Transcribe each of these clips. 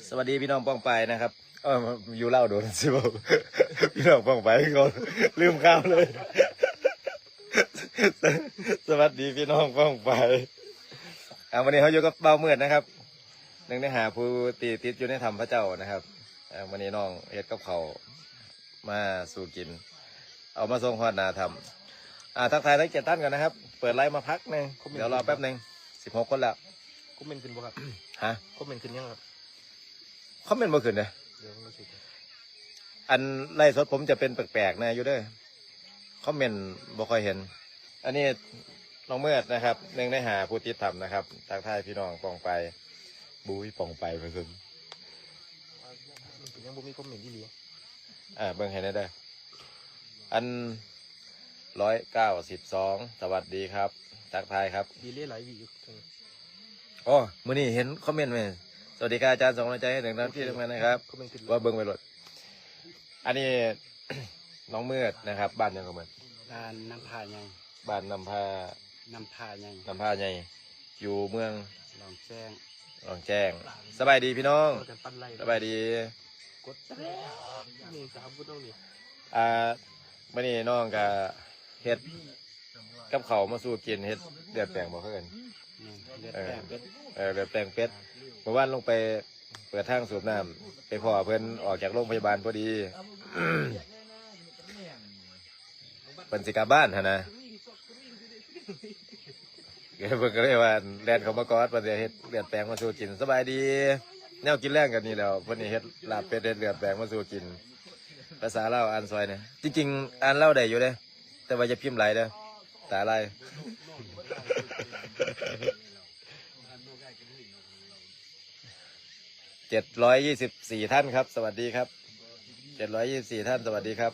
สวัสดีพี่น้องป้องปายนะครับ เออ อยู่ลาวโดนสิเว้า พี่น้องป้องปายคือเก่า ลืมข่าวเลย สวัสดีพี่น้องป้องปาย อ่า วันนี้เราอยู่กับบ่าวมืดนะครับ หนึ่งในห้าผู้ที่ติดอยู่ในถ้ำพระเจ้านะครับ อ่า วันนี้น้องเฮ็ดกับข้าวมาสู่กิน เอามาส่งฮอดหน้าถ้ำ อ่า ทักทายทั้งเจ็ดท่านก่อนนะครับ เปิดไลฟ์มาพักหนึ่ง เดี๋ยวรอแป๊บหนึ่ง สิบหกคนแล้ว คอมเมนต์ขึ้นบ่ครับ ฮะ คอมเมนต์ขึ้นยังครับ คอมเมนต์บ่ขึ้นเด้อ เดี๋ยวมันรู้สึก อันไลฟ์สดผมจะเป็นแปลกๆแน่อยู่เด้อ คอมเมนต์บ่ค่อยเห็น อันนี้น้องมืดนะครับ หนึ่งในห้าผู้ติดถ้ำนะครับ ทักทายพี่น้องป้องปาย บุ้ย ป้องปายว่าซั่น มันเป็นยังบ่มีคอมเมนต์อีหลี อ่า เบิ่งให้แหน่เด้อ อัน ร้อยเก้าสิบสอง สวัสดีครับ ทักทายครับ ดีเลยหลายวิอยู่ โอ้ มื้อนี้เห็นคอมเมนต์แม่น สวัสดีครับอาจารย์ ส่งกำลังใจให้ถึงหน้าที่ทุกท่านนะครับ คอมเมนต์ขึ้น ว่าเบิ่งไปโลด อันนี้ น้องมืดนะครับ บ้านหยังก็มืด บ้านน้ำพาใหญ่ บ้านน้ำพา น้ำพาใหญ่ น้ำพาใหญ่ อยู่เมือง หนองแจ้ง หนองแจ้ง สบายดีพี่น้อง ช่วยกันปั่นไลค์ สบายดี กดแชร์ นี่สามคนต้องนี่ อ่า มื้อนี้น้องก็เฮ็ดกับข้าวมาสู่กิน เฮ็ดเลือดแปลงบ่ เพิ่น แม่น เลือดแปลงเป็ด เออ เออ เลือดแปลงเป็ด เมื่อวานลงไปเปิดทางสูบน้ำ ไปพ้อเพิ่นออกจากโรงพยาบาลพอดี เพิ่นสิกลับบ้านหั่นนะ เพิ่นก็เลยว่าแล่นเข้ามากอด เพิ่นสิเฮ็ดเลือดแปลงมาสู่กิน สบายดี แนวกินแลงก็นี่แหล้ว เพิ่นนี่เฮ็ดลาบเป็ด เฮ็ดเลือดแปลงมาสู่กิน ภาษาลาวอ่านซอยแหน่ จริงๆ อ่านลาวได้อยู่เด้ แต่ว่าอย่าพิมพ์หลายเด้อ ตาลาย เจ็ดร้อยยี่สิบสี่ท่านครับ สวัสดีครับ เจ็ดร้อยยี่สิบสี่ท่าน สวัสดีครับ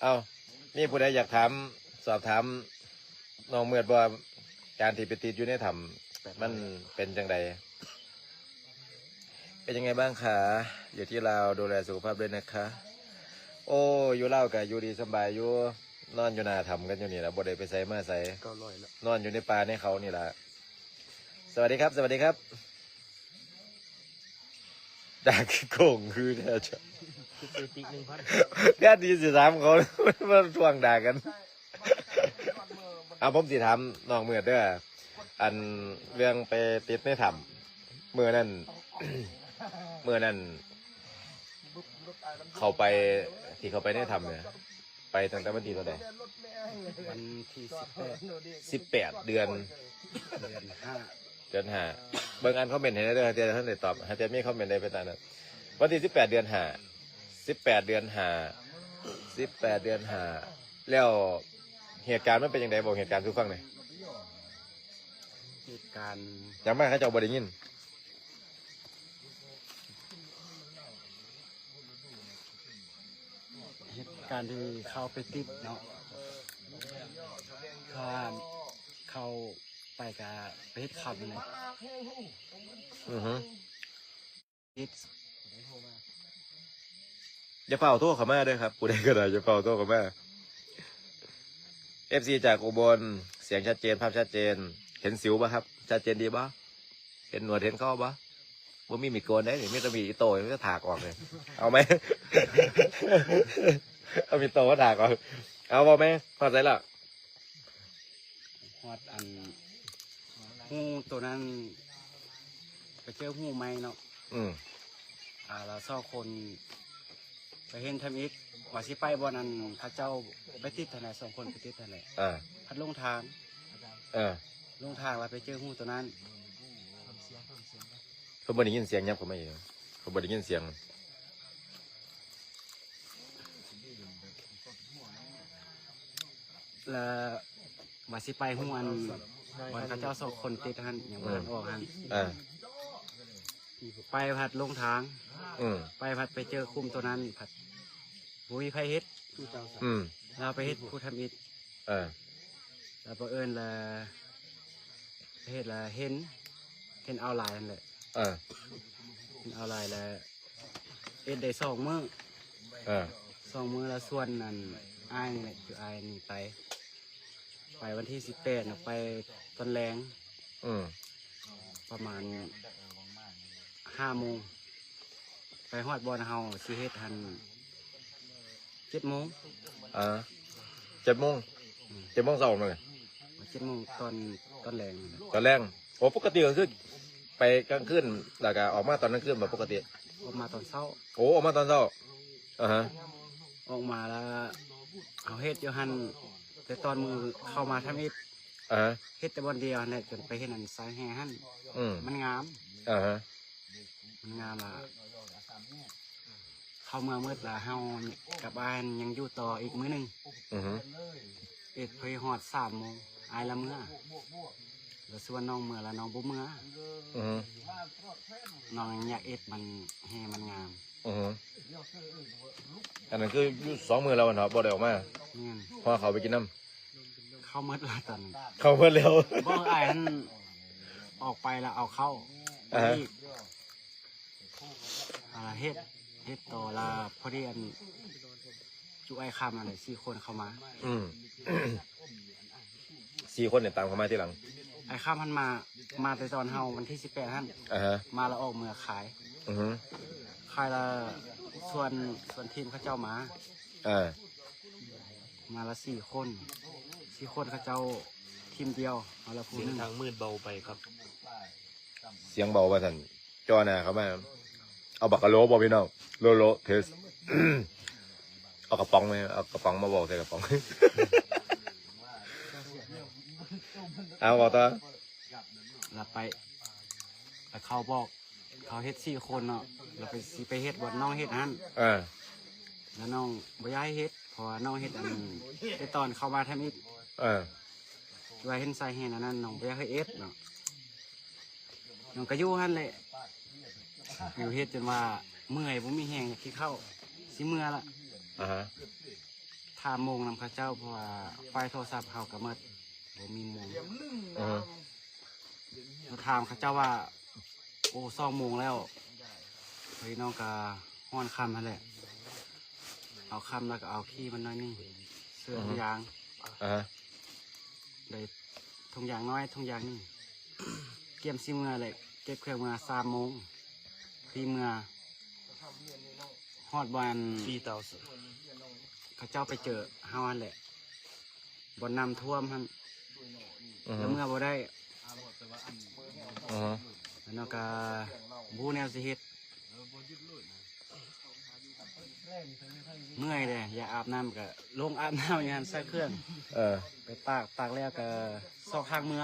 เอ้า มีผู้ใดอยากถาม สอบถามน้องมืดบ่ การที่ไปติดอยู่ในถ้ำ มันเป็นจั่งใด เป็นยังไงบ้างคะ อยู่ที่ลาวดูแลสุขภาพด้วยนะคะ โอ้ อยู่ลาวก็อยู่ดีสำบายอยู่ นอนอยู่หน้าถ้ำกันอยู่นี่ล่ะ บ่ได้ไปไสมาไส เก้าร้อยแล้ว นอนอยู่ในป่าในเขานี่ล่ะ สวัสดีครับ สวัสดีครับ ด่าคือโกงคือแท้จ้ะ คือตีติหนึ่งพัน แทนที่สิถามเขา มาทวงด่ากัน เอา ผมสิถามน้องมืดเด้อ อันเรื่องไปติดในถ้ำ มื้อนั้น มื้อนั้น เข้าไป ที่เข้าไปในถ้ำเนี่ย ไปตั้งแต่วันที่เท่าใด วันที่สิบแปด สิบแปด เดือน เดือนห้า เดือนห้า เบิ่งอ่านคอมเมนต์ให้แหน่เด้อ ถ้าท่านได้ตอบ ถ้ามีคอมเมนต์ใดไปตามนั้น วันที่สิบแปด เดือนห้า สิบแปด เดือนห้า สิบแปด เดือนห้า แล้วเหตุการณ์มันเป็นจั่งใด บอกเหตุการณ์สู่ฟังหน่อย เหตุการณ์ อย่างมากเขาเจ้าบ่ได้ยิน เหตุการณ์ที่เข้าไปติดเนาะ ถ้าเข้าไปก็ไปเฮ็ดคำนั่นแหละ อือฮึ ติด อย่าฟ้าวโทรเข้ามาเด้อครับ ผู้ใดก็ได้ อย่าฟ้าวโทรเข้ามา เอฟซี จากอุบล เสียงชัดเจน ภาพชัดเจน เห็นสิวบ่ครับ ชัดเจนดีบ่ เห็นหนวดเห็นเข่าบ่ บ่มีมีดโกนเด้นี่ มีแต่มีดอิโต้ มีแต่ถากออกนี่ เอาไหม เอามีดโต้มาถากออก เอาบ่แม่ ฮอดไสแล้ว ฮอดอัน ฮูโตนั้น ไปเจอฮูใหม่เนาะ อืม อ่า แล้วสองคนไปเห็นทำอิฐ ว่าสิไปบ่อนอันเขาเจ้าไปติดหั่นแหละ สองคนไปติดหั่นแหละ อ่า พัดหลงทาง เออ หลงทางแล้วไปเจอฮูโตนั้น เพิ่นบ่ได้ยินเสียงยับเข้ามาอีก เพิ่นบ่ได้ยินเสียง แล้วว่าสิไปฮูอัน บ่อนเขาเจ้าสองคนติดหั่น ยังบ่ทันออกหั่น เออ ไปพัดหลงทาง อืม ไปพัดไปเจอคุ้มโตนั้น พัดบ่มีไผเห็น อืม ลาวไปเฮ็ดผู้ทำอิฐ เออ แล้วบังเอิญละ ไปเฮ็ดละเห็น เห็นอาวไลน์นั่นแหละ เออ เห็นอาวไลน์แล้ว เฮ็ดได้สองมื้อ เออ สองมื้อแล้วชวนอันอ้ายนี่แหละ คืออ้ายนี่ไป ไปวันที่สิบแปดน่ะ ไปตอนแลง อืม ประมาณห้าโมง ໄປຮອດບ່ອນເຮົາຊິເຮັດຫັ້ນ ເຈັດໂມງ. ອ່າ ເຈັດໂມງ. ອືມ ເຈັດໂມງເຊົ້າແມ່ນບໍ່? ເຈັດໂມງຕອນ ຕອນແລງນັ້ນແຫຼະ ຕອນແລງ. ໂອ້ ປົກກະຕິກໍຄືໄປກາງຄືນ ແລ້ວກໍອອກມາຕອນກາງຄືນບໍ່ປົກກະຕິ? ອອກມາຕອນເຊົ້າ. ໂອ້ ອອກມາຕອນເຊົ້າ. ອາຮະ ອອກມາແລ້ວເຮົາເຮັດຢູ່ຫັ້ນ ແຕ່ຕອນມື້ເຂົ້າມາທຳອິດ. ອາຮະ ເຮັດແຕ່ບ່ອນດຽວຫັ້ນແຫຼະ ຈົນໄປເຮັດອັນຊາຍແຮ່ຫັ້ນ. ອືມ ມັນງາມ. ອາຮະ ມັນງາມລະ ເຂົ້າເມືອໝົດລະ ເຮົາກັບອ້າຍຍັງຢູ່ຕໍ່ອີກມື້ໜຶ່ງ. ອືຮຶ ເຮັດພໍຮອດສາມໂມງ ອ້າຍລະເມືອ ລະຊວນນ້ອງເມືອ ລະນ້ອງບໍ່ເມືອ. ອືຮຶ ນ້ອງຍັງຢາກເຮັດ ມັນແຮ່ມັນງາມ. ອືຮຶ ອັນນັ້ນຄືຢູ່ສອງມື້ແລ້ວເນາະ ບໍ່ໄດ້ອອກມາ. ແມ່ນ ເພາະວ່າເຂົ້າໄປກິນນຳ. ເຂົ້າໝົດລະຕອນນັ້ນ ເຂົ້າໝົດແລ້ວ. ບໍ່ ອ້າຍຫັ້ນອອກໄປລະເອົາເຂົ້າ. ອາຮະ ອີກ ອ່າ ເຮັດ ເຮັດຕໍ່ລະ ພໍດີອັນຈຸອ້າຍຄຳຫັ້ນແຫຼະ ສີ່ຄົນເຂົ້າມາ. ອືມ ສີ່ຄົນນີ້ຕາມເຂົ້າມາທີຫຼັງ. ອ້າຍຄຳຫັ້ນມາ ມາແຕ່ຕອນເຮົາວັນທີສິບແປດຫັ້ນ. ອາຮະ ມາລະອອກເມືອຂາຍ. ອືຮຶ ຂາຍລະຊວນ ຊວນທີມເຂົາເຈົ້າມາ. ເອີ ມາລະສີ່ຄົນ ສີ່ຄົນ ເຂົາເຈົ້າທີມດຽວ ເຮົາລະຜູ້ໜຶ່ງ. ສຽງທາງມືດເບົາໄປຄັບ. ສຽງເບົາວ່າຊັ້ນ. ຈ່ອໜ້າເຂົ້າມາ ເອົາບັກກະໂຫຼບໍ່ພີ່ນ້ອງ? ໂຫຼໂຫຼ ເທສ ເອົາກະປ໋ອງມາ ເອົາກະປ໋ອງມາເວົ້າໃສ່ກະປ໋ອງ. ເອົາ ເວົ້າຕໍ່. ລະໄປ ລະເຂົາບອກ ເຂົາເຮັດສີ່ຄົນເນາະ ລະໄປ ຊິໄປເຮັດບ່ອນນ້ອງເຮັດຫັ້ນ. ເອີ ລະນ້ອງບໍ່ຢາກໃຫ້ເຮັດ ເພາະວ່ານ້ອງເຮັດອັນ ແຕ່ຕອນເຂົ້າມາທຳອິດ. ເອີ ວ່າເຫັນສາຍແຮ່ອັນນັ້ນ ນ້ອງບໍ່ຢາກໃຫ້ເຮັດເນາະ. ນ້ອງກະຢູ່ຫັ້ນແຫຼະ ຢູ່ເຮັດຈົນວ່າເມື່ອຍ ບໍ່ມີແຮງ ຢາກກິນເຂົ້າ ຊິເມືອລະ. ອາຮະ ຖາມໂມງນຳເຂົາເຈົ້າ ເພາະວ່າໄຟໂທລະສັບເຮົາກະໝົດ ບໍ່ມີໂມງ. ອືມ ລະຖາມເຂົາເຈົ້າວ່າ ໂອ້ ສອງໂມງແລ້ວ. ພໍດີນ້ອງກະຮ້ອນຄຳຫັ້ນແຫຼະ ເອົາຄຳລະກະເອົາຂີ້ມັນໜ້ອຍໜຶ່ງ ເສື້ອ ອືຮຶ ທຸງຢາງ. ອາຮະ ໄດ້ທຸງຢາງນ້ອຍ ທຸງຢາງໜຶ່ງ ກຽມຊິເມືອແຫຼະ ເກັບເຄື່ອງເມືອສາມໂມງ. ພໍດີເມືອຮອດບ່ອນ ເຂົາເຈົ້າໄປເຈີເຮົາຫັ້ນແຫຼະ ບ່ອນນ້ຳຖ້ວມຫັ້ນ. ອືຮຶ ລະເມືອບໍ່ໄດ້. ອືຮຶ ລະນ້ອງກະບໍ່ຮູ້ແນວຊິເຮັດ ເມື່ອຍເດ້ ຢາກອາບນ້ຳກະລົງອາບນ້ຳຢູ່ຫັ້ນ ໃສ່ເຄື່ອງ. ເອີ ໄປຕາກ ຕາກແລ້ວກະຊອກທາງເມືອ.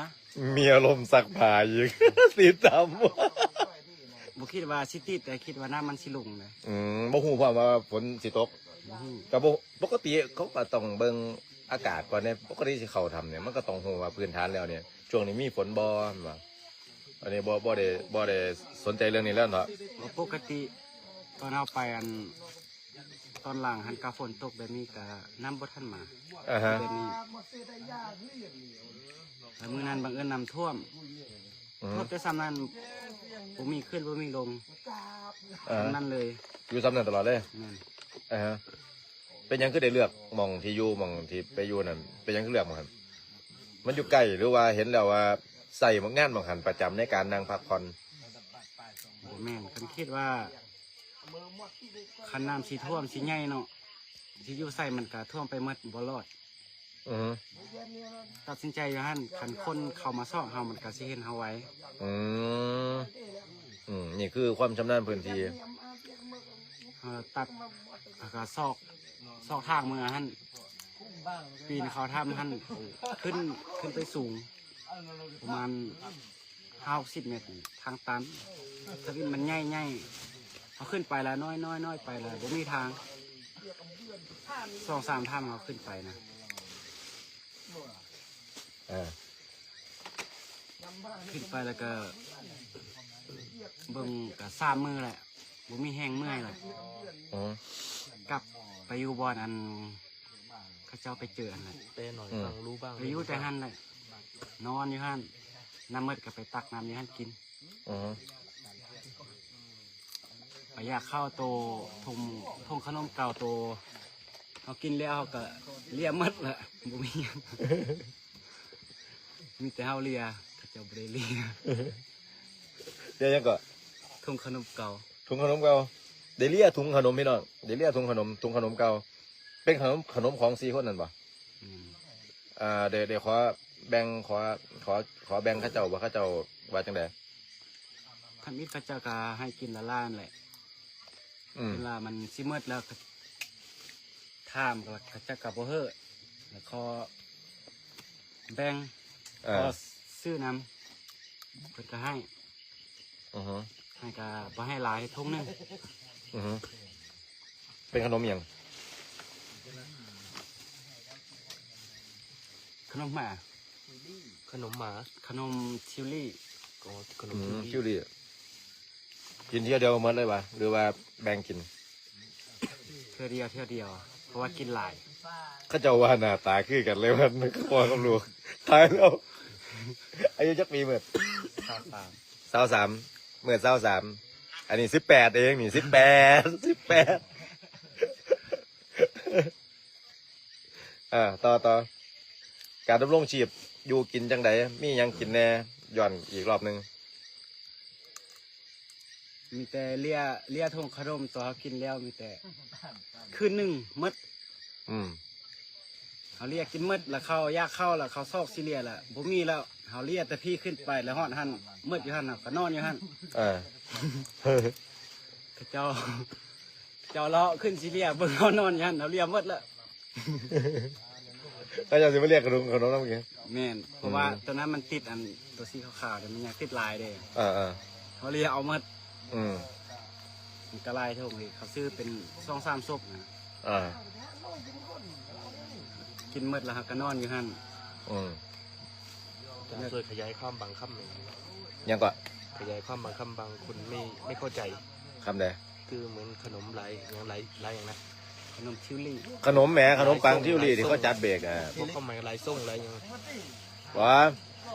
ມີອາລົມຊັກຜ້າອີກ ຕິດຕາມ. ບໍ່ຄິດວ່າຊິຕິດ ແຕ່ຄິດວ່ານ້ຳມັນຊິລົງເດ້. ອືມ ບໍ່ຮູ້ພ້ອມວ່າຝົນຊິຕົກ. ບໍ່ຮູ້ ກະບໍ່ ປົກກະຕິເຂົາກະຕ້ອງເບິ່ງອາກາດກ່ອນເດ້. ປົກກະຕິຊິເຂົ້າຖ້ຳນີ້ ມັນກະຕ້ອງຮູ້ວ່າພື້ນຖານແລ້ວນີ້ ຊ່ວງນີ້ມີຝົນບໍ່ ແມ່ນບໍ່? ອັນນີ້ບໍ່ ບໍ່ໄດ້ ບໍ່ໄດ້ສົນໃຈເລື່ອງນີ້ແລ້ວເນາະ. ປົກກະຕິຕອນເຮົາໄປອັນ ຕອນຫຼັງຫັ້ນກະຝົນຕົກແບບນີ້ກະນ້ຳບໍ່ທັນມາ. ອາຮະ ແບບນີ້ ແລ້ວມື້ນັ້ນບັງເອີນນ້ຳຖ້ວມ. ອືມ ຖ້ວມແຕ່ສ່ຳນັ້ນ ບໍ່ມີຂຶ້ນບໍ່ມີລົງ. ເອີ ສ່ຳນັ້ນເລີຍ ຢູ່ສ່ຳນັ້ນຕະຫຼອດເລີຍ. ແມ່ນ. ອາຮະ ເປັນຫຍັງຄືໄດ້ເລືອກໝ່ອງທີ່ຢູ່ ໝ່ອງທີ່ໄປຢູ່ນັ້ນ ເປັນຫຍັງຄືເລືອກໝ່ອງຫັ້ນ? ມັນຢູ່ໃກ້ ຫຼືວ່າເຫັນແລ້ວວ່າໃຊ້ງານໝ່ອງຫັ້ນປະຈຳໃນການນັ່ງພັກຜ່ອນ? ບໍ່ແມ່ນ ຄັນຄິດວ່າ ຄັນນ້ຳຊິຖ້ວມຊິໃຫຍ່ເນາະ ຊິຢູ່ໃສມັນກະຖ້ວມໄປໝົດ ບໍ່ລອດ. ອືມ ຕັດສິນໃຈຢູ່ຫັ້ນ ຄັນຄົນເຂົ້າມາຊອກເຮົາ ມັນກະຊິເຫັນເຮົາໄວ. ອືມ ອືມ ນີ້ຄືຄວາມຊຳນານພື້ນທີ່. ເຮົາຕັດ ແລ້ວກະຊອກ ຊອກທາງເມືອຫັ້ນ ປີນເຂົ້າຖ້ຳຫັ້ນ ຂຶ້ນ ຂຶ້ນໄປສູງປະມານ ຫ້າຫົກສິບແມັດ ທາງຕັນ. ທຳອິດມັນໃຫຍ່ໆ ເຮົາຂຶ້ນໄປລະນ້ອຍໆ ນ້ອຍໄປລະ ບໍ່ມີທາງ. ສອງສາມຖ້ຳເຮົາຂຶ້ນໄປນະ. ເອີ ຂຶ້ນໄປລະກະເບິ່ງກະສາມມື້ແຫຼະ ບໍ່ມີແຮງເມື່ອຍລະ. ອືມ ກັບໄປຢູ່ບ່ອນອັນ ເຂົາເຈົ້າໄປເຈີຫັ້ນແຫຼະ ແຕ່ໜ້ອຍ ອືມ ຟັງຮູ້ບ້າງ ໄປຢູ່ແຕ່ຫັ້ນແຫຼະ ນອນຢູ່ຫັ້ນ ນ້ຳໝົດກະໄປຕັກນ້ຳຢູ່ຫັ້ນກິນ. ອືມ ກະຢາກເຂົ້າໂຕ ຖົງ ຖົງຂະໜົມເກົ່າໂຕ ເຮົາກິນແລ້ວເຮົາກະເລຍໝົດລະ ບໍ່ມີຫຍັງ ມີແຕ່ເຮົາເລຍ ເຂົາເຈົ້າບໍ່ໄດ້ເລຍ. ເລຍຫຍັງເກາະ? ຖົງຂະໜົມເກົ່າ. ຖົງຂະໜົມເກົ່າ. ໄດ້ເລຍຖົງຂະໜົມພີ່ນ້ອງ ໄດ້ເລຍຖົງຂະໜົມ ຖົງຂະໜົມເກົ່າ ເປັນຂະໜົມ ຂະໜົມຂອງສີ່ຄົນນັ້ນບໍ່? ແມ່ນ. ອ່າ ໄດ້ ໄດ້ຂໍແບ່ງ ຂໍ ຂໍ ຂໍແບ່ງເຂົາເຈົ້າບໍ່? ເຂົາເຈົ້າວ່າຈັ່ງໃດ? ທຳອິດເຂົາເຈົ້າກໍໃຫ້ກິນຫຼາຍໆນັ້ນແຫຼະ. ອືມ ເວລາມັນຊິໝົດແລ້ວ ຖາມກໍເຂົາເຈົ້າກໍບໍ່ເຮີ້ ແລ້ວຂໍແບ່ງ ເອີ ຂໍຊື້ນຳ ເພິ່ນກໍໃຫ້. ອືຮຶ ໃຫ້ກໍບໍ່ໃຫ້ຫຼາຍ ຖົງໜຶ່ງ. ອືຮຶ ເປັນຂະໜົມຫຍັງ? ຂະໜົມໝາ ຂະໜົມໝາ ຂະໜົມທິວລີ້. ອໍ ຂະໜົມ ອືມ ທິວລີ້ ທິວລີ້. ກິນເທື່ອດຽວໝົດເລີຍຫວາ ຫຼືວ່າແບ່ງກິນ? ເທື່ອດຽວ ເທື່ອດຽວ ເພາະວ່າກິນຫຼາຍ. ເຂົາເຈົ້າວ່າໜ້າຕາຄືກັນເລີຍ ມັນພໍ່ກັບລູກ ຕາຍແລ້ວ. ອາຍຸຈັກປີເໝິດ? ຊາວສາມ ຊາວສາມ ເໝິດຊາວສາມ ອັນນີ້ສິບແປດເອງນີ້ ສິບແປດ ສິບແປດ. ອ່າ ຕໍ່ ຕໍ່ ການດຳລົງຊີບຢູ່ກິນຈັ່ງໃດ? ມີຫຍັງກິນແດ່? ຍ້ອນອີກລອບໜຶ່ງ. ມີແຕ່ເລຍ ເລຍຖົງຂະໜົມ ຕອນເຮົາກິນແລ້ວ ມີແຕ່ຄືນໜຶ່ງໝົດ. ອືມ ເຮົາເລຍກິນໝົດ ລະເຂົາຢາກເຂົ້າ ລະເຂົາຊອກຊິເລຍລະບໍ່ມີແລ້ວ. ເຮົາເລຍແຕ່ພີ້ຂຶ້ນໄປ ລະຮອດຫັ້ນໝົດຢູ່ຫັ້ນ ເຮົາກໍນອນຢູ່ຫັ້ນ. ເອີ ເຂົາເຈົ້າ ເຈົ້າເລາະຂຶ້ນຊິເລຍ ເບິ່ງເຮົານອນຢູ່ຫັ້ນ ເຮົາເລຍໝົດລະ. ເຂົາເຈົ້າຊິມາລຽກຂະໜົມ ຂະໜົມນຳກິນ. ແມ່ນ ເພາະວ່າ ອືມ ໂຕນັ້ນມັນຕິດອັນ ໂຕສີຂາວໆເດ ມັນຍັງຕິດຫຼາຍເດ. ເອີໆ ເຮົາເລຍເອົາໝົດ. ອືມ ມັນກໍຫຼາຍຖົງອີກ ເຂົາຊື້ເປັນສອງສາມສົບນະ. ເອີ ກິນໝົດແລ້ວເຮົາກໍນອນຢູ່ຫັ້ນ. ອືມ ອາຈານຊ່ວຍຂະຫຍາຍຄວາມບາງຄຳໜຶ່ງ. ຫຍັງເກາະ? ຂະຫຍາຍຄວາມບາງຄຳ ບາງຄົນໄມ່ ໄມ່ເຂົ້າໃຈ. ຄຳໃດ? ຄືເໝືອນຂະໜົມຫຼາຍ ຫຍັງຫຼາຍ ຫຼາຍຫຍັງນະ? ຂະໜົມທິວລີ້. ຂະໜົມແໝ ຂະໜົມປັງທິວລີ້ທີ່ເຂົາຈັດເບກອະ. ບໍ່ຄວາມໝາຍຫຼາຍຊົງຫຼາຍຫຍັງ. ບໍ່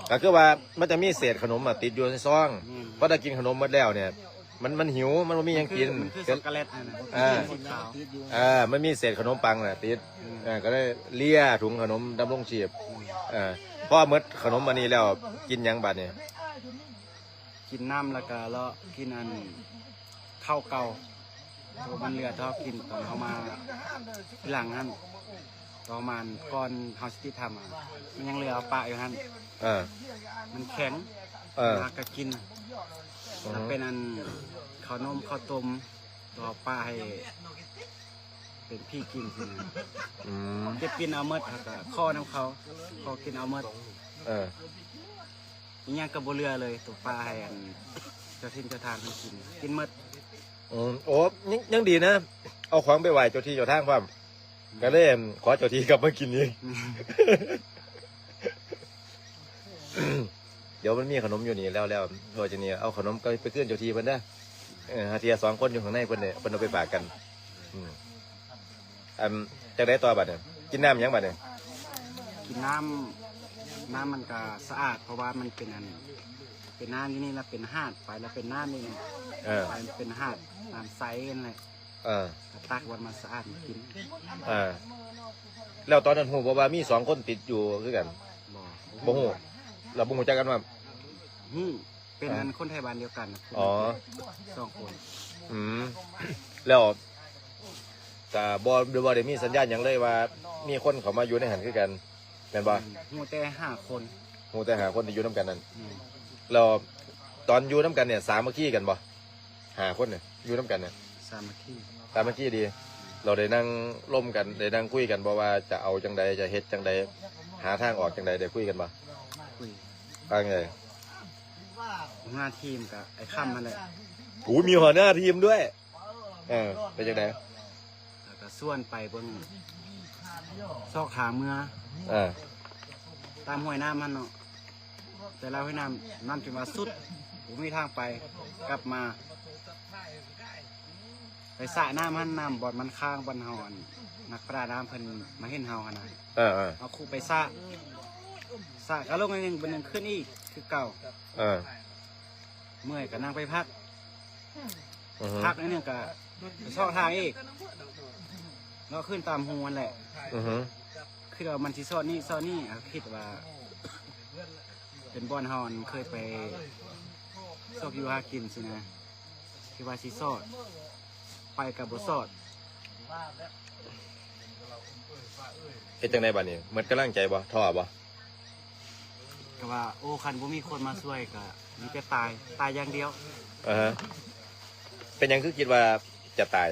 ກໍຄືວ່າມັນຈະມີເສດຂະໜົມມາຕິດຢູ່ໃນຊອງ. ອືມ ພໍໄດ້ກິນຂະໜົມໝົດແລ້ວເນຍ ມັນ ມັນຫິວ ມັນບໍ່ມີຫຍັງກິນ. ມັນຄື ມັນຄືຊັອກໂກແລັດຫັ້ນນະ. ອ່າ ມັນມີເສດຂະໜົມປັງນະຕິດ. ອືມ ອ່າ ກໍເລີຍເລຍຖົງຂະໜົມດຳລົງຊີບ. ອ່າ ພໍໝົດຂະໜົມອັນນີ້ແລ້ວ ກິນຫຍັງບາດນີ້? ກິນນ້ຳ ແລ້ວກໍເລາະກິນອັນເຂົ້າເກົ່າ ໂຕມັນເຫຼືອ ເຮົາກິນຕອນເຮົາມາທີຫຼັງຫັ້ນ ປະມານກ່ອນເຮົາຊິຕິດຖ້ຳ ມັນຍັງເຫຼືອ ເອົາປະຢູ່ຫັ້ນ. ເອີ ມັນແຂງ. ເອີ ເຮົາກໍກິນ. ອືຮຶ ແລ້ວເປັນອັນເຂົ້າໜົມເຂົ້າຕົ້ມ ເຮົາປະໃຫ້ ເປັນຜີກິນຊີ້ນະ. ອືມ ເກັບກິນເອົາໝົດ ເຮົາກໍຂໍນຳເຂົາ ຂໍກິນເອົາໝົດ. ເອີ ອີຫຍັງກໍບໍ່ເຫຼືອເລີຍ ໂຕປະໃຫ້ອັນເຈົ້າຖິ່ນເຈົ້າທາງເພິ່ນກິນ ກິນໝົດ. ອືມ ໂອ້ ຍັງ ຍັງດີນະ ເອົາຂອງໄປໄຫວ້ເຈົ້າທີ່ເຈົ້າທາງພ້ອມ. ອືມ ກໍເລີຍຂໍເຈົ້າທີ່ກັບມາກິນອີກ. ອືມ ດຽວມັນມີຂະໜົມຢູ່ນີ້ແລ້ວ ແລ້ວ ເວົ້າຈັ່ງນີ້ ເອົາຂະໜົມໄປ ໄປຄືນເຈົ້າທີ່ເພິ່ນເດີ້. ເອີ ຫາເທື່ອສອງຄົນຢູ່ຂ້າງໃນເພິ່ນເດ້ ເພິ່ນເອົາໄປຝາກກັນ. ອືມ ອັນ ຈັ່ງໃດຕໍ່ບາດນີ້? ກິນນ້ຳຫຍັງບາດນີ້? ກິນນ້ຳ ນ້ຳມັນກະສະອາດ ເພາະວ່າມັນເປັນອັນ ເປັນນ້ຳຢູ່ນີ້ ແລ້ວເປັນຫາດ ໄປແລ້ວເປັນນ້ຳຢູ່ນີ້. ເອີ ໄປເປັນຫາດ ນ້ຳໃສຫັ້ນແຫຼະ. ເອີ ກໍຕັກວັນມາສະອາດມາກິນ. ເອີ ແລ້ວຕອນນັ້ນຮູ້ບໍ່ວ່າມີສອງຄົນຕິດຢູ່ຄືກັນ? ບໍ່ ບໍ່ຮູ້. ແລ້ວບໍ່ຮູ້ຈັກກັນວ່າ? ຮູ້ ເປັນ ອ່າ ອັນຄົນໄທບ້ານດຽວກັນນະ. ອໍ ສອງຄົນ. ອືມ ແລ້ວກໍບໍ່ ບໍ່ໄດ້ມີສັນຍານຫຍັງເລີຍວ່າມີຄົນເຂົ້າມາຢູ່ໃນຫັ້ນຄືກັນ ແມ່ນບໍ່? ອືມ ຮູ້ແຕ່ຫ້າຄົນ. ຮູ້ແຕ່ຫ້າຄົນທີ່ຢູ່ນຳກັນນັ້ນ. ອືມ ແລ້ວຕອນຢູ່ນຳກັນນີ້ສາມັກຄີກັນບໍ່? ຫ້າຄົນນີ້ຢູ່ນຳກັນນີ້ ສາມັກຄີ ສາມັກຄີດີ. ເຮົາໄດ້ນັ່ງລົມກັນ ໄດ້ນັ່ງຄຸຍກັນບໍ່ວ່າຈະເອົາຈັ່ງໃດ ຈະເຮັດຈັ່ງໃດ ຫາທາງອອກຈັ່ງໃດ ໄດ້ຄຸຍກັນບໍ່? ຄຸຍ. ວ່າຈັ່ງໃດ? ຫົວໜ້າທີມກໍໄອ້ຄຳຫັ້ນແຫຼະ. ໂອ້ ມີຫົວໜ້າທີມດ້ວຍ. ເອີ ເປັນຈັ່ງໃດ? ແລ້ວກໍຊວນໄປເບິ່ງຊອກທາງເມືອ ເອີ ຕາມຫ້ວຍນ້ຳຫັ້ນເນາະ. ແຕ່ລະຫ້ວຍນ້ຳ ນ້ຳຈົນວ່າສຸດ ບໍ່ມີທາງໄປ ກັບມາ ໄປສະນ້ຳຫັ້ນ ນ້ຳບ່ອນມັນຄ້າງ ບ່ອນເຮົາ ອັນ ນັກປະດານ້ຳເພິ່ນມາເຫັນເຮົາຫັ້ນນະ. ເອີໆ ເຮົາຄຸໄປສະ ສະກະລົງໜ້ອຍໜຶ່ງ ບາດໜຶ່ງຂຶ້ນອີກຄືເກົ່າ. ເອີ ເມື່ອຍກະນັ່ງໄປພັກ ອືຮຶ ພັກໜ້ອຍໜຶ່ງກະ ໄປຊອກທາງອີກ ເລາະຂຶ້ນຕາມຮູຫັ້ນແຫຼະ. ອືຮຶ ຄິດວ່າມັນຊິຊອດນີ້ຊອດນີ້ ເຮົາຄິດວ່າເປັນບ່ອນເຮົາອັນເຄີຍໄປຊອກຢູ່ຫາກິນຊີ້ນະ ຄິດວ່າຊິຊອດ ໄປກໍບໍ່ສອດ. ເຮັດຈັ່ງໃດບາດນີ້? ໝົດກຳລັງໃຈບໍ່? ທໍ້ບໍ່? ກໍວ່າ ໂອ້ ຄັນບໍ່ມີຄົນມາຊ່ວຍກໍມີແຕ່ຕາຍ, ຕາຍຢ່າງດຽວ. ອາຮະ. ເປັນຫຍັງຄືຄິດວ່າຈະຕາຍ?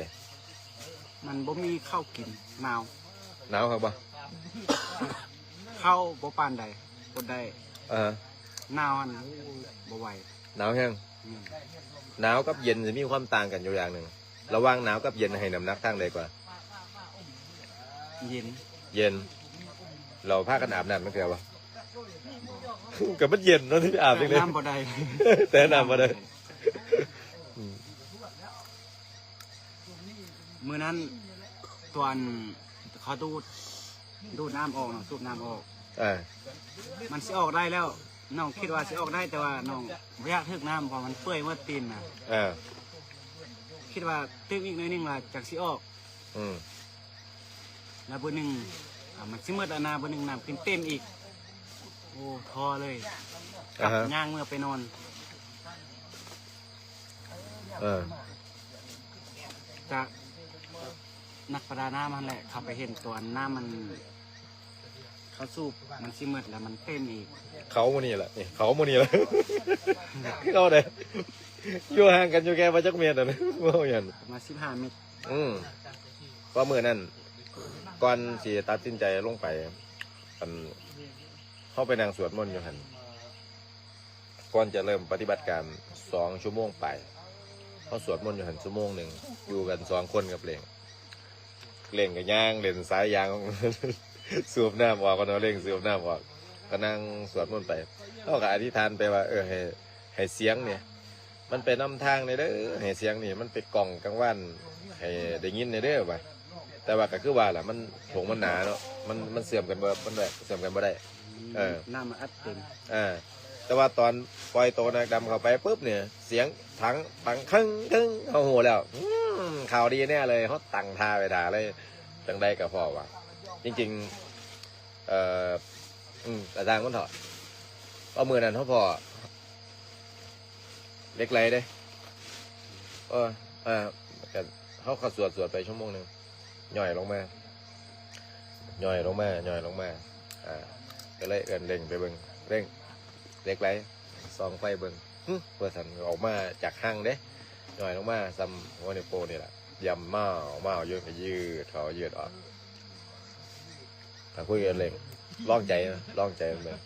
ມັນບໍ່ມີເຂົ້າກິນ, ໜາວ. ໜາວຄັກບໍ່? ເຂົ້າບໍ່ປານໃດ, ອົດໄດ້. ອາຮະ. ໜາວຫັ້ນບໍ່ໄຫວ. ໜາວແຮງ. ແມ່ນ. ໜາວກັບເຢັນຊິມີຄວາມຕ່າງກັນຢູ່ຢ່າງໜຶ່ງ. ລະຫວ່າງໜາວກັບເຢັນໃຫ້ນ້ຳໜັກທາງໃດກວ່າ? ເຢັນ. ເຢັນ. ລາວພາກັນອາບນ້ຳຈັກເທື່ອບໍ່? ບໍ່. ກໍມັນເຢັນເນາະ ຊິໄປອາບຈັ່ງໃດ? ແຕ່ນ້ຳບໍ່ໄດ້. ແຕ່ນ້ຳບໍ່ໄດ້. ອືມ. ມື້ນັ້ນຕອນເຂົາດູດ, ດູດນ້ຳອອກເນາະ, ສູບນ້ຳອອກ. ເອີ. ມັນຊິອອກໄດ້ແລ້ວ, ນ້ອງຄິດວ່າຊິອອກໄດ້, ແຕ່ວ່ານ້ອງບໍ່ຢາກຖືກນ້ຳ ເພາະມັນເປື່ອຍໝົດຕີນນະ. ເອີ. ຄິດວ່າຕື່ມອີກໜ້ອຍໜຶ່ງລະຈັ່ງຊິອອກ. ອືມ. ລະເບີໜຶ່ງ ອາ ມັນຊິໝົດແລ້ວນະ, ເບີໜຶ່ງນ້ຳຂຶ້ນເຕັມອີກ. ໂອ້ ທໍ້ເລີຍ. ອາຮະ. ກັບຍ່າງເມືອໄປນອນ. ເອີ. ຈາກນັກປະດານ້ຳຫັ້ນແຫຼະ ເຂົາໄປເຫັນຕອນນ້ຳມັນ ເຂົາສູບມັນຊິໝົດແລ້ວມັນເຕັມອີກ. ເຂົາໝູ່ນີ້ລະ ນີ້ ເຂົາໝູ່ນີ້ລະ ເຂົາໃດ ຢູ່ຫ່າງກັນຢູ່ແຄ່ບໍ່ຈັກເມດຫັ້ນ ເວົ້າຫຍັງ ປະມານສິບຫ້າເມັດ. ອືມ ເພາະມື້ນັ້ນ ກ່ອນຊິຕັດສິນໃຈລົງໄປ ອັນ ເຮົາໄປນັ່ງສວດມົນຢູ່ຫັ້ນ ກ່ອນຈະເລີ່ມປະຕິບັດການສອງຊົ່ວໂມງປາຍ ເຮົາສວດມົນຢູ່ຫັ້ນຊົ່ວໂມງໜຶ່ງ ຢູ່ກັນສອງຄົນກັບເຫຼັ່ງ. ເຫຼັ່ງກໍຍ່າງເຫຼັ່ນສາຍຢາງ ສູບນ້ຳອອກ ເນາະ ເຫຼັ່ງສູບນ້ຳອອກ ກໍນັ່ງສວດມົນໄປ. ເຮົາກໍອະທິຖານໄປວ່າ ເອີ ໃຫ້ ໃຫ້ສຽງນີ້ ມັນໄປນຳທາງແດ່ເດີ ໃຫ້ສຽງນີ້ມັນໄປກ້ອງກາງວານ ໃຫ້ໄດ້ຍິນແດ່ເດີວ່າ. ແຕ່ວ່າກໍຄືວ່າລະ ມັນ ຖົງມັນໜາເນາະ ມັນ ມັນເຊື່ອມກັນບໍ່ ມັນແບບເຊື່ອມກັນບໍ່ໄດ້. ອືມ ເອີ ນ້ຳມັນອັດເຕັມ. ເອີ ແຕ່ວ່າຕອນປ່ອຍໂຕນາງດຳເຂົ້າໄປປຶບນີ້ ສຽງຖັງດັງເຄິ່ງໆ ເຮົາຮູ້ແລ້ວ ອືມ ຂ່າວດີແນ່ເລີຍ ເຮົາຕັ້ງທ່າໄວ້ຖ້າເລີຍ. ຈັ່ງໃດກໍພໍວ່າ ຈິງໆ ເອີ ອືມ ກະຊ່າງມັນເຖາະ ເພາະມື້ນັ້ນເຮົາພໍ້ເຫຼັກໄຫຼເດ້. ເອີ ເອີ ກະເຮົາກໍສວດ ສວດໄປຊົ່ວໂມງໜຶ່ງ ຍ່ອຍລົງມາ ຍ່ອຍລົງມາ ຍ່ອຍລົງມາ ອ່າ ກໍເລີຍເອີ້ນເຫຼັ່ງໄປເບິ່ງ ເຫຼັ່ງ ເຫຼັກໄຫຼ ສ່ອງໄຟເບິ່ງ ຫຶ ວ່າຊັ້ນ ອອກມາຈາກຮັງເດ້ ຍ່ອຍລົງມາສ່ຳຫົວນິ້ວໂປ້ງນີ້ລະ ຢ້ຳມາວມາວຢູ່ ກໍຢືດເຂົ້າຢືດອອກ. ກໍຄຸຍກັນເຫຼັ່ງ ລອງໃຈນະ ລອງໃຈມັນເບິ່ງ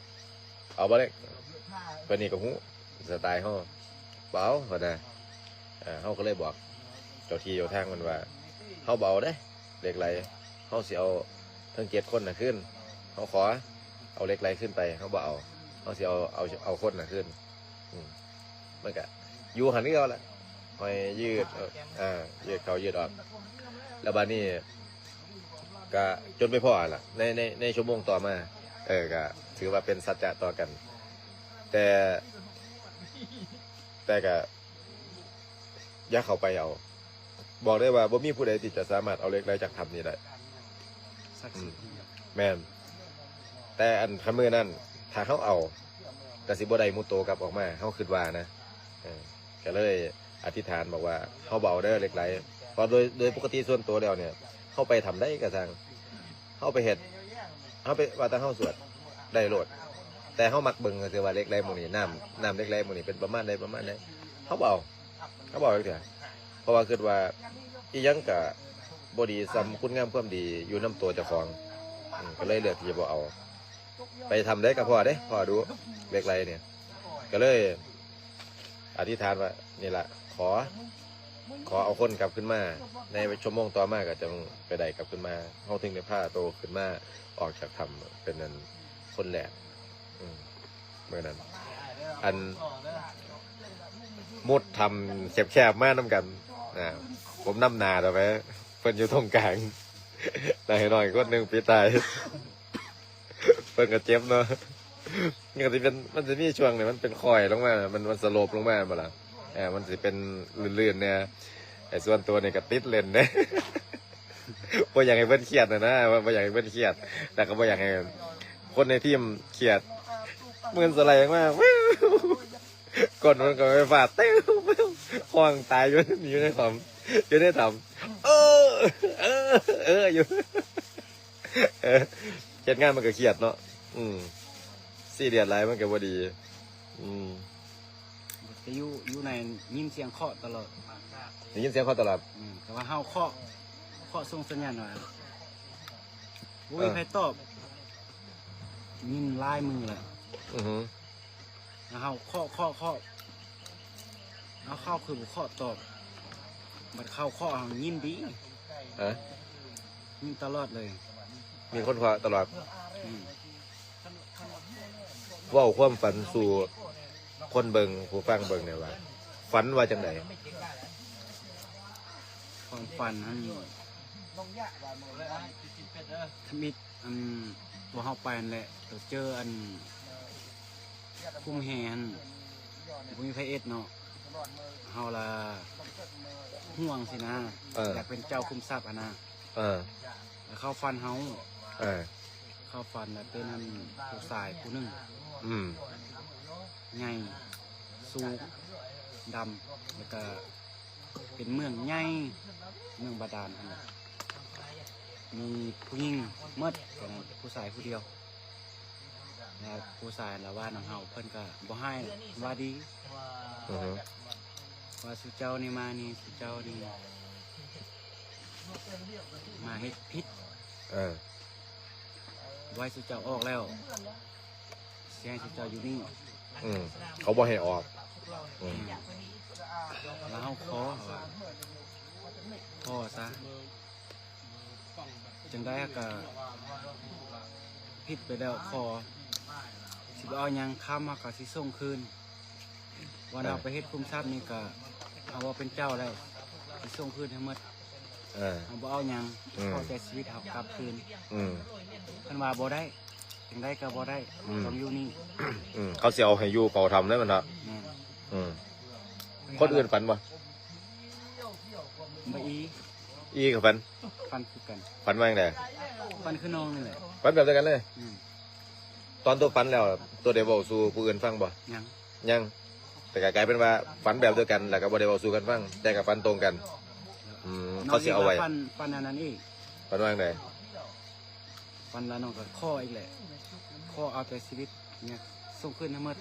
ເອົາບໍ່ເຫຼັ່ງ? ປານນີ້ກໍຮູ້ສະໄຕເຮົາ ບໍ່ເອົາ ເພິ່ນນະ. ເຮົາກໍເລີຍບອກເຈົ້າທີ່ເຈົ້າທາງມັນວ່າ ເຮົາບໍ່ເອົາເດ້ ເຫຼັກໄຫຼ ເຮົາຊິເອົາທັງເຈັດຄົນນະຄືນ ເຮົາຂໍເອົາເຫຼັກໄຫຼຄືນໄປ ເຮົາບໍ່ເອົາ ເຮົາຊິເອົາ ເອົາ ເອົາຄົນນະຄືນ. ອືມ ມັນກະຢູ່ຫັ້ນຄືເກົ່າລະ ຄ່ອຍຢືດ ເອີ ອ່າ ຢືດເຂົ້າຢືດອອກ ແລ້ວບາດນີ້ກະຈົນໄປພໍ້ຫັ້ນລະ ໃນ ໃນ ໃນຊົ່ວໂມງຕໍ່ມາ ເອີ ກະຖືວ່າເປັນສັດຈະຕໍ່ກັນ ແຕ່ ແຕ່ກະຢ່າເຂົ້າໄປເອົາ ບອກໄດ້ວ່າບໍ່ມີຜູ້ໃດທີ່ຈະສາມາດເອົາເຫຼັກໄຫຼຈາກຖ້ຳນີ້ໄດ້. ສັກສິດ ອືມ ແມ່ນ ແຕ່ອັນຄັນມື້ນັ້ນ ຖ້າເຮົາເອົາ ກໍຊິບໍ່ໄດ້ມຸດໂຕກັບອອກມາ ເຮົາຄິດວ່ານະ. ເອີ ກໍເລີຍອະທິຖານບອກວ່າ ເຮົາບໍ່ເອົາເດີເຫຼັກໄຫຼ ເພາະໂດຍ ໂດຍປົກກະຕິສ່ວນໂຕແລ້ວນີ້ ເຮົາໄປຖ້ຳໃດກໍຊ່າງ ເຮົາໄປເຮັດ ເຮົາໄປ ວ່າແຕ່ເຮົາສວດໄດ້ໂລດ ແຕ່ເຮົາມັກເບິ່ງຊື່ວ່າເຫຼັກໄຫຼໝູ່ນີ້ ນ້ຳ ນ້ຳເຫຼັກໄຫຼໝູ່ນີ້ເປັນປະມານໃດ ປະມານໃດ ເຮົາບໍ່ເອົາ ເຮົາບໍ່ເອົາຈັກເທື່ອ ເພາະວ່າຄິດວ່າອີ່ຫຍັງກະບໍ່ດີສ່ຳຄຸນງາມຄວາມດີຢູ່ນຳຕົວເຈົ້າຂອງ ອືມ ກໍເລີຍເລືອກທີ່ຈະບໍ່ເອົາ. ໄປຖ້ຳໃດກໍພໍ້ເດ້ ພໍ້ດຸເຫຼັກໄຫຼນີ້ ກໍເລີຍອະທິຖານວ່າ ນີ້ລະ ຂໍ ຂໍເອົາຄົນກັບຄືນມາ ໃນຊົ່ວໂມງຕໍ່ມາກໍຈັ່ງໄປໄດ້ກັບຄືນມາ ເຮົາເຖິງໄດ້ພາໂຕຂຶ້ນມາອອກຈາກຖ້ຳເປັນອັນຄົນແລກ. ອືມ ມື້ນັ້ນ ອັນ ມຸດຖ້ຳແຄບໆມານຳກັນ ອ່າ ຜົມນຳໜ້າເຂົ້າໄປ ເພິ່ນຢູ່ຕົງກາງ ນາຍນ້ອຍຄົນໜຶ່ງປິດທ້າຍ ເພິ່ນກໍເຈັບເນາະ ມັນກໍຊິເປັນ ມັນຊິມີຊ່ວງນີ້ ມັນເປັນຄ້ອຍລົງມາ ມັນ ມັນສະໂລບລົງມາແມ່ນບໍ່ລະ ເອີ ມັນຊິເປັນລື່ນໆແດ່ ໄອ້ສ່ວນຕົວນີ້ກໍຕິດເຫຼັ້ນເດ້ ບໍ່ຢາກໃຫ້ເພິ່ນຄຽດນະນະ ບໍ່ ບໍ່ຢາກໃຫ້ເພິ່ນຄຽດ ແລ້ວກໍບໍ່ຢາກໃຫ້ຄົນໃນທີມຄຽດ ໝື່ນສະໄລອອກມາ ກົ້ນມັນກໍໄຟຟ້າ ເຕັ້ວ ຮ້ອງຕາຍຢູ່ ຢູ່ໃນຖ້ຳ ຢູ່ໃນຖ້ຳ ເອີຢູ່ ເອີ ເຮັດງານມັນກໍຄຽດເນາະ. ອືມ ຊີຣຽສຫຼາຍມັນກໍບໍ່ດີ. ອືມ ແຕ່ຢູ່ ຢູ່ໃນຍິນສຽງເຄາະຕະຫຼອດ. ໄດ້ຍິນສຽງເຄາະຕະຫຼອດ. ອືມ ແຕ່ວ່າເຮົາເຄາະ ເຄາະສົ່ງສັນຍານວ່າ ບໍ່ມີໃຜຕອບ. ຍິນຫຼາຍມື້ແລ້ວ. ອືຮຶ ແລ້ວເຮົາເຄາະ ເຄາະ ເຄາະ ເຮົາເຂົ້າຄືບໍ່ເຄາະຕອບ. ບັດເຂົາເຄາະເຮົາຍິນດີ. ຮະ? ຍິນຕະຫຼອດເລີຍ. ມີຄົນເຄາະຕະຫຼອດ. ອືມ ເວົ້າຄວາມຝັນສູ່ຄົນເບິ່ງ ຜູ້ຟັງເບິ່ງແດ່ວ່າ ຝັນວ່າຈັ່ງໃດ? ຄວາມຝັນຫັ້ນ ທຳອິດ ອັນ ຕົວເຮົາໄປຫັ້ນແຫຼະ ກໍເຈີອັນ ຄຸ້ມແຮ່ຫັ້ນ ບໍ່ມີໃຜເອັດເນາະ ເຮົາລະຫ່ວງຊີ້ນະ. ເອີ ຢາກເປັນເຈົ້າຄຸ້ມຊັບຫັ້ນນະ. ເອີ ແລ້ວເຂົາຝັນເຮົາ. ເອີ ເຂົາຝັນວ່າເປັນອັນຜູ້ຊາຍຜູ້ໜຶ່ງ. ອືມ ໃຫຍ່ ສູງ ດຳ ແລ້ວກະ ເປັນເມືອງໃຫຍ່ ເມືອງບາດານຫັ້ນ ມີຜູ້ຍິງໝົດ ແຕ່ນັ້ນຜູ້ຊາຍຜູ້ດຽວ. ແລ້ວຜູ້ຊາຍລະວ່ານຳເຮົາ ເພິ່ນກະບໍ່ຮ້າຍ ວ່າດີ. ອືຮຶ ວ່າສູ່ເຈົ້ານີ້ມານີ້ ສູ່ເຈົ້ານີ້ມາເຮັດຜິດ. ເອີ ໄວ້ສູ່ເຈົ້າອອກແລ້ວ ຊິໃຫ້ເຈົ້າຢູ່ນີ້. ອືມ ເຂົາບໍ່ໃຫ້ອອກ. ອືມ ແລ້ວເຮົາຂໍ ເຮົາວ່າ ຂໍຊະ ຈັ່ງໃດເຮົາກະຜິດໄປແລ້ວ ຂໍ ຊິບໍ່ເອົາຫຍັງ ຄຳເຮົາກະຊິສົ່ງຄືນ. ວ່າ ເອີ ເຮົາໄປເຮັດຄຸ້ມຊັບນີ້ກະ ເຮົາບໍ່ເປັນເຈົ້າແລ້ວ ຊິສົ່ງຄືນໃຫ້ໝົດ. ເອີ ເຮົາບໍ່ເອົາຫຍັງ. ອືມ ຂໍແຕ່ຊີວິດເຮົາກັບຄືນ. ອືມ ເພິ່ນວ່າບໍ່ໄດ້ ຈັ່ງໃດກໍບໍ່ໄດ້. ອືມ ຕ້ອງຢູ່ນີ້. ອືມ ເຂົາຊິເອົາໃຫ້ຢູ່ເຝົ້າຖ້ຳເລີຍແມ່ນບໍ່? ແມ່ນ. ອືມ ຄົນອື່ນຝັນບໍ່? ບໍ່ອີ ອີກໍຝັນ. ຝັນຄືກັນ. ຝັນວ່າຈັ່ງໃດ? ຝັນຄືນ້ອງນີ້ແຫຼະ. ຝັນແບບດຽວກັນເລີຍ. ອືມ ຕອນໂຕຝັນແລ້ວ ໂຕໄດ້ເວົ້າສູ່ຜູ້ອື່ນຟັງບໍ່? ຍັງ. ຍັງ ແຕ່ກໍກາຍເປັນວ່າຝັນແບບດຽວກັນ ແລ້ວກໍບໍ່ໄດ້ເວົ້າສູ່ກັນຟັງ ແຕ່ກໍຝັນຕົງກັນ. ອືມ ເຂົາຊິເອົາໄວ້. ຝັນ ຝັນອັນນັ້ນອີກ. ຝັນວ່າຈັ່ງໃດ? ຝັນວ່ານ້ອງກໍຂໍອີກແຫຼະ ຂໍເອົາແຕ່ຊີວິດນີ້ສົ່ງຄືນໃຫ້ໝົດ.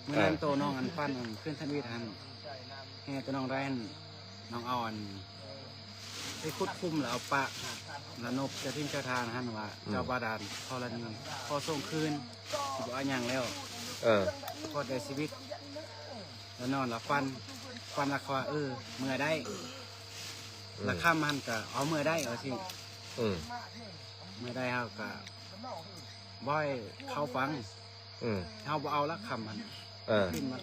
ມື້ນັ້ນ ເອີ ໂຕນ້ອງອັນຝັນອັນຄືນທຳອິດຫັ້ນ ແຮ່ໂຕນ້ອງໄດ້ຫັ້ນ ນ້ອງເອົາອັນ ໄປຂຸດຂຸມ ແລ້ວເອົາປະ ແລ້ວນົບເຈົ້າຖິ່ນເຈົ້າທາງຫັ້ນວ່າ ອືມ ເຈົ້າບາດານທໍລະນີ ຂໍສົ່ງຄືນ ຊິບໍ່ເອົາຫຍັງແລ້ວ. ເອີ ຂໍແຕ່ຊີວິດ. ແລ້ວນອນລະຝັນ ຝັນລະເຂົາວ່າ ເອີ ເມືອໄດ້. ອືມ ລະຄ່ຳຫັ້ນກະເອົາເມືອໄດ້ ວ່າຊີ້. ອືມ ເມືອໄດ້ ເຮົາກະບໍ່ໃຫ້ເຂົາຟັງ. ອືມ ເຮົາບໍ່ເອົາລະຄ່ຳຫັ້ນ. ເອີ ຂຶ້ນມາ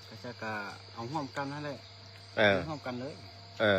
ເຂົາເຈົ້າກະເອົາຮ່ວມກັນຫັ້ນແຫຼະ. ເອີ ເອົາຮ່ວມກັນເລີຍ. ເອີ